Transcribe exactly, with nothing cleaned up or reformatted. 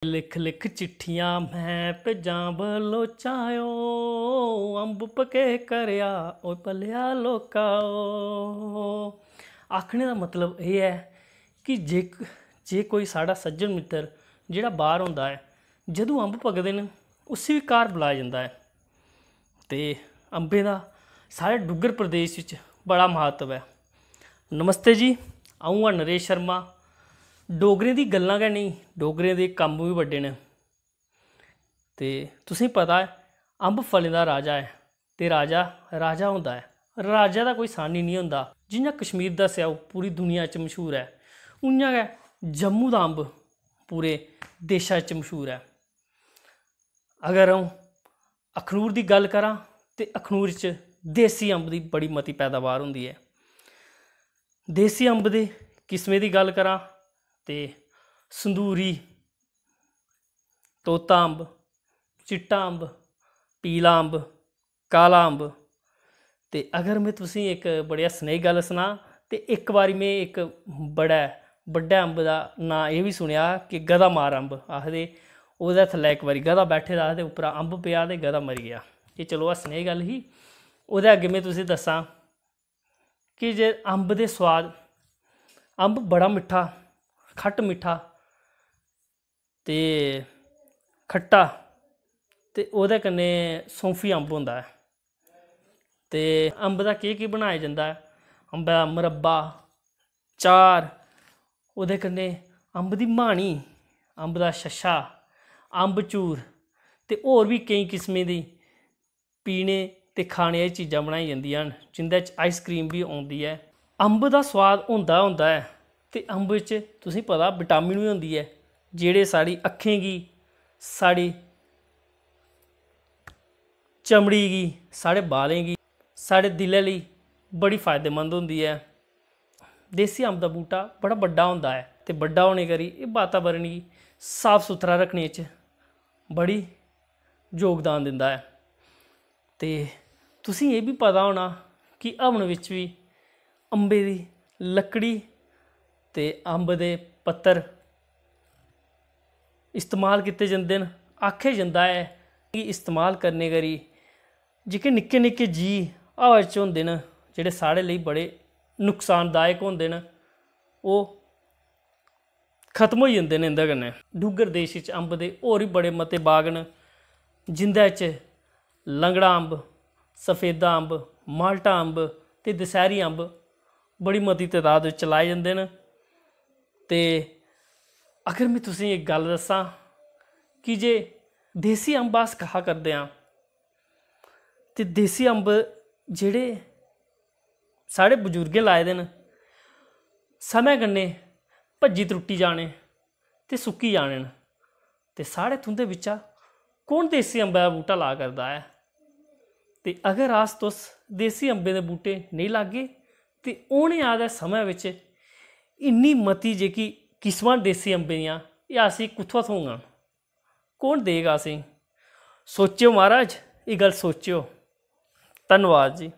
लिख लिख चिट्ठियां मैं भेजां बलोचां ओ, अम्ब पके करेआ ओ भलेआ लोका ओ। आखने दा मतलब एह् ऐ कि जे जे कोई साढ़ा सज्जन मित्तर जेह्ड़ा बाह्र होंदा ऐ, जदूं अम्ब पकदे न, उसी बी घर बुलाया जंदा ऐ। ते अम्बें दा साढ़े डुग्गर प्रदेश च बड़ा म्हत्तव ऐ। नमस्ते जी, अ'ऊं आं नरेश शर्मा। डोगरें दी गल्लां गै नेईं, डोगरें दे कम्म बी बड्डे न। ते तुसेंगी पता ऐ, अम्ब फलें दा राजा ऐ, ते राजा, राजा होंदा ऐ। राजा दा कोई सानी निं होंदा। जि'यां कश्मीर दा स्येऊ पूरी दुनिया च मशहूर ऐ, उ'आं गै जम्मू दा अम्ब पूरे देशा च मशहूर ऐ। अगर अ'ऊं अखनूर दी गल्ल करां, ते अखनूर च देसी अम्ब दी बड़ी मती पैदावार होंदी ऐ। देसी अम्ब दे किस्में दी गल्ल करां, ते संदूरी, तोता अम्ब, चिट्टा अम्ब, पीला अम्ब, काला अम्ब। ते अगर में तुसेंगी इक बड़ी हस्सने दी गल्ल सनां, ते इक बारी में इक बड़ा बड्डे अम्ब दा नांऽ एह् बी सुनेआ कि गधा मार अम्ब आखदे। ओह्दे थल्लै इक बारी गधा बैठे दा हा ते उप्परा अम्ब पेआ ते गधा मरी गेआ। एह् चलो हस्सने दी गल्ल ही। ओह्दे अग्गें में तुसेंगी दस्सां कि जे अम्ब दे सोआद, अम्ब बड़ा मिट्ठा, खट्ट मिट्ठा ते खट्टा, ते ओह्दे कन्नै सौंफी अम्ब होंदा ऐ। ते अम्ब दा केह् केह् बनाया जंदा ऐ? अम्बै दा मरब्बा, चार, ओह्दे कन्नै अम्ब दी म्हानी, अम्ब दा छच्छा, अम्ब चूर ते होर बी केईं किस्में दी पीने ते खाने आह्ली चीजां बनाई जंदियां न, जिं'दे च आइसक्रीम बी औंदी ऐ। अम्ब दा सोआद होंदा होंदा ऐ, ते अम्ब च तुसेंगी पता विटामिन बी होंदी ऐ, जेह्ड़े साढ़ी अक्खें गी, साढ़ी चमड़ी गी, साढ़े बालें गी, साढ़े दिलै लेई बड़ी फायदेमंद होंदी ऐ। देसी अम्ब दा बूह्टा बड़ा बड्डा होंदा ऐ, ते बड्डा होने करी एह् वातावरण गी साफ सुथरा रक्खने च बड़ी योगदान दिंदा ऐ। ते तुसेंगी एह् बी पता होना कि हवन बिच्च बी अम्बै दी लकड़ी ते अम्ब दे पत्तर इस्तेमाल कीते जंदे न। आखेआ जंदा ऐ कि इस्तेमाल करने करी जेह्के निक्के निक्के जीऽ हवा च होंदे न, जेह्ड़े साढ़े लेई बड़े नुकसानदायक होंदे न, ओह् खत्म होई जंदे न इं'दे कन्नै। डुग्गर देश च अम्ब दे होर बी बड़े मते बाग न, जिं'दे च लंगड़ा अम्ब, सफेदा अम्ब, माल्टा अम्ब ते दशैहरी अम्ब बड़ी मती तदाद च लाए जंदे न। ते अगर में तुसेंगी इक गल्ल दस्सां कि जे देसी अम्ब अस खा करदे आं, ते देसी अम्ब जेह्ड़े साढ़े बजुर्गें लाए दे न, समें कन्नै भज्जी त्रुट्टी जाने ते सुक्की जाने न। ते साढ़े तुं'दे बिच्चा कौन देसी अम्बै दा बूह्टा ला करदा ऐ? ते अगर अस तुस देसी अम्बें दे बूह्टे नेईं लागे, ते औने आह्ले समें बिच्च इन्नी मती जेह्की किस्मां देसी अम्बें दियां, एह् असेंगी कुत्थुआं थ्होङन? कौन देग असेंगी? सोचेओ महाराज, एह् गल्ल सोचेओ। धन्नवाद जी।